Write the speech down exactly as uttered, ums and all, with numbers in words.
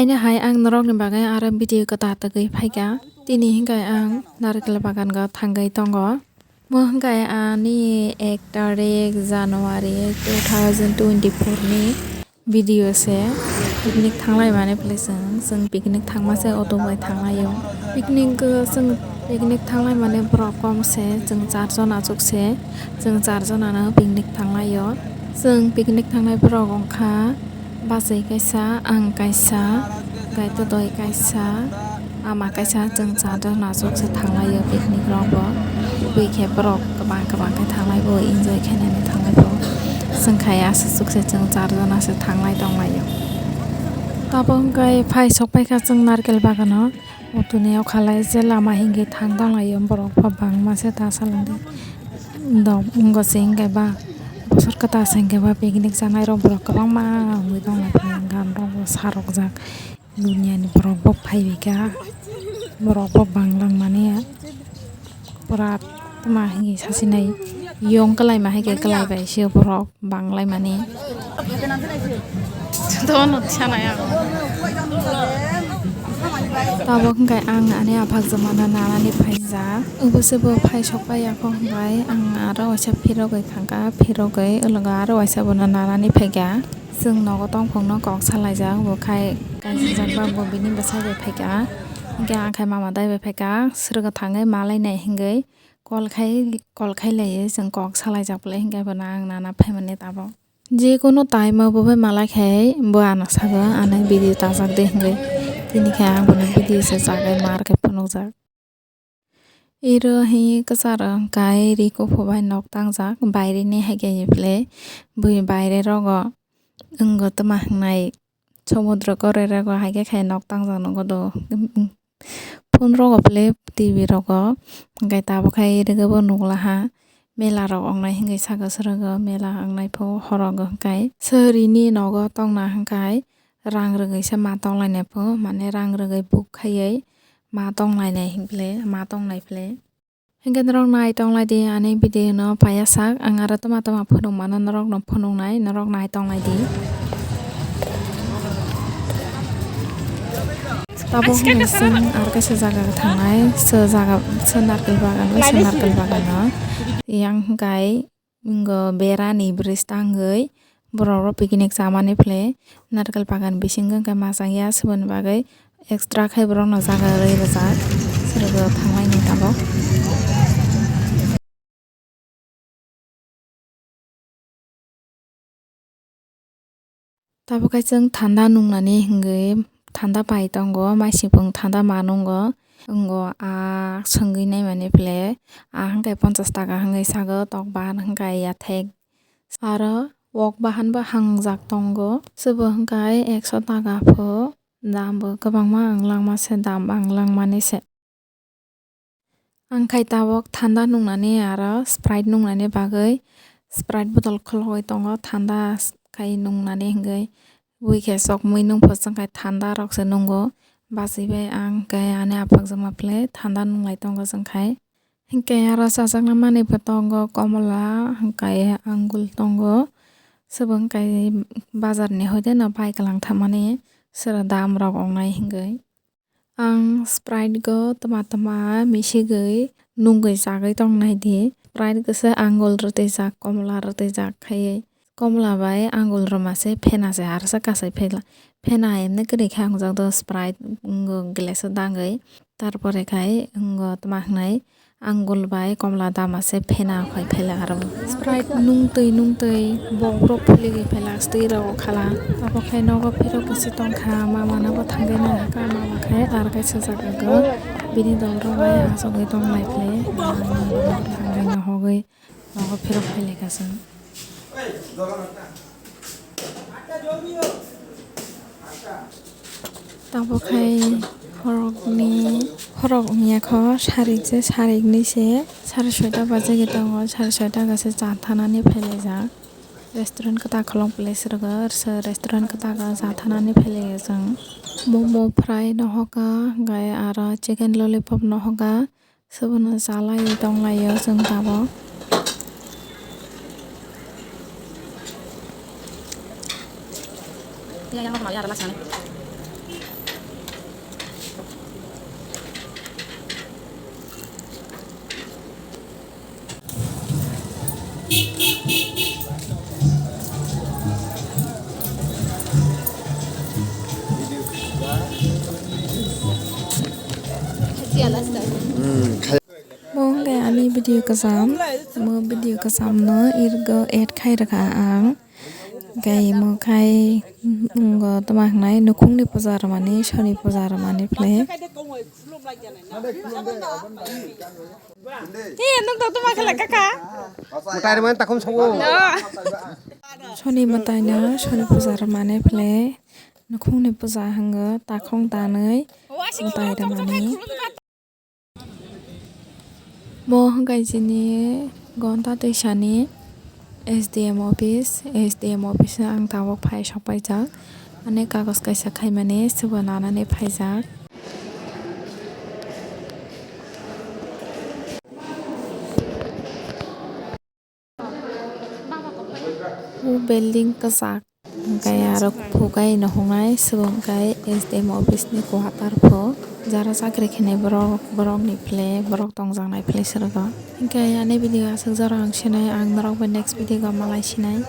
Tini hai ang norokni bagwi aro video kwtal tagwi phaikha. Tini hinkhe ang narikal bagan go thangwi tongo. Mo hinkhe ani ek tarik January two thousand twenty-four ni video se. Picnic thanglai mani phle chwng, chwng picnic thangma se auto bai thanglaio. Picnic o chwng picnic thanglai mani borok kom se, chwng char jon achuk se, chwng char jonano picnic thanglaio. Chwng picnic thangnai borok wngkha bachai kaisa, ang kaisa, gai todoi kaisa, ama kaisa, chwng char jon achuk se thanglaio picnic rok bo. Bui khe borok kwbang kwbang khe thanglai bo enjoy khainani thanglai bo. Chwng khai aswk chuk se chwng char jona se thanglai tonglaio. Tabuk hwnkhe phai sok paikha chwng narkel bagano. Utuni o khalai je lama hingi thang tonglaio borok bo bangma se ta salandi. Dok wngkha se hinkhe ba bosor kwtal se hinkhe ba picnic chanai rok borok kwbangma wngwi tonglaikha, gan rok bo sarokjak. Duniani borok bo phaibaikha, borok bo banglang mani pura tma hinwi sasinai yong kwlaima hai khe kwlaibai se borok banglaimani. Dono sanai ang. Tabuk hwnkhe ang ani aphakjwmano nanani phaijak. Obo se bo phai sok pai ya kho hwnkhe ang aro waisa phirogwi thangkha, phirogwi ulo aro waisa bono nanani phaikha. Chwng nogo tongphungno kok salaijak, bo khai kaisijak ba bo bini bwsai bai phaikha. Hwnkhe ang khai mama dai bai phaikha, swrwgo thangwi malainai hwngwi kol khai, kol khai laiwi chwng kok salaijak bwlai, hwnkhe bono ang nana phaimani tabuk. Jekunu time o bo bai malai khai bo ano sago, ano video tajak de hwngwi. Tini khai ang bono video se chagwi mar khe phunukjak. Iro hi kwcharo hwnkhe ri kuphu bai nok tangjak, baireni hai khe phile bui baire rogo wngwi tma hwngnai, somudro kore rogo hai khe khai nok tangjak nukgo do. Phone rogo phile T V rogo hwnkhe tabuk khai iri khe bo nukla ha, mela rok wngnai hwnkhe saka swrwgo, mela wngnai pho horogo hwnkhe sari ni nogo tongna hwnkhe rang rwgwi se ma tonglainai pho, mane rang rwgwi book khaiwi ma tonglainai hinphile, ma tongnai phile. Hinkhe norok nai tonglai di ani video no paiya sak, ang aro tama tama phunuk mano norok no phunuknai, norok nai tonglai di. Tabuk hwnwi chwng aro kaisa jaga thangnai, se jaga se narkel bagan, se narkel bagan no yang hwnkhe Wngkha berani bridge tangwi borok rok picnic chamani phle narikal bagan bisingo hwnkhe machang ya, swboni bagwi extra khe borok no jaga rwi rijak, swrwgo thanglai ni tabuk. Tabuk khe chwng thanda nungnani hwngwi thanda pai tongo, maisingpung thanda ma nungo, wngo a swngwi naimani phle a hwnkhe ponchash taka hwngwi sago, tokbar hwnkhe yathek aro wok bahan bo hangjak tongo, swbo hwnkhe ekso taka pho, dam bo kwbangma wng langma se, dam wng langmani se. Ang khai tabuk thanda nungnani aro Sprite nungnani bagwi Sprite bottle khulugwi tongo, thanda khai nungnani hwngwi. Bui khe chokmwi nung pho chwng khai thanda rok se nungo. Bachwi bai ang khe ani aphakjwkma phle thanda nunglai tongo chwng khai. Hinkhe aro chajakna manwi bo tongo, komola, hinkhe angul tongo. Swbo hinkhe bazar ni hoite no bai kwlang thammani, sero dam rok wngnai hwngwi. Ang Sprite go tma tma misigwi nungwi chagwi tong nai di. Sprite go se angul rwtwijak, komola rwtwijak khaiwi. Komola bai angul rwma se phena se, aro se kasai phela. Phena emne kwrwi khe hamjak do, Sprite wngwi glass o dangwi. Tarpore khai wngwi tma hwnwi angul bai komla dama se phena khai phela aro. Sprite nungtwi nungtwi bokrok philigwi phela, stwi rok khala. Abo khai nogo phirok kisi tongkha, mama nogo thangwi nangkha, mama khai aro kaisa jaga go bini dol rok bai achugwi tonglai phle, mama nogo thangwi nahogwi nogo phirok phailaikha chwng. Tabuk khai horokni, horok wngya kho, sarik je, sarikni se sare soita bajagwi tongo, sare soita gase cha thanani phailaijak. Restaurant kwtal kholong place rwgo, se restaurant kwtal o cha thanani phailaio chwng. Momo fry nohoka, gai aro chicken lollipop nohoka. Sobono chalaiwi tonglaio chwng tabuk. Bo hwnkhe ani video kwcham, mo video kwcham no irgo add khai rwkha ang. Hwnkhe mo khai wngkha tamo hwnwi nukhungni puja rwmani, soni puja rwmani phle. Tei nwng tong tongma khe lai kaka. Mwtai rwmani takhum songo. Soni mwtaino soni puja rwmani phle nukhungni puja hwngo takhung tanwi mwtai rwmani. Bo hwnkhe chini Gonta Twisani S D M office, S D M office o ang tabuk phai sokpaijak. Ani kagoj kaisa khaimani swbo nanani phaijak. O building kwchak hwnkhe aro kuphuk gai no hwngnai, swbo hwnkhe S D M office ni kuatar pho, jara chakri khainai borok, borok ni phle, borok tongjaknai phle swrwgo. Hwnkhe ani video aswk jora ang sinai, ang norok bai next video o malai sinai.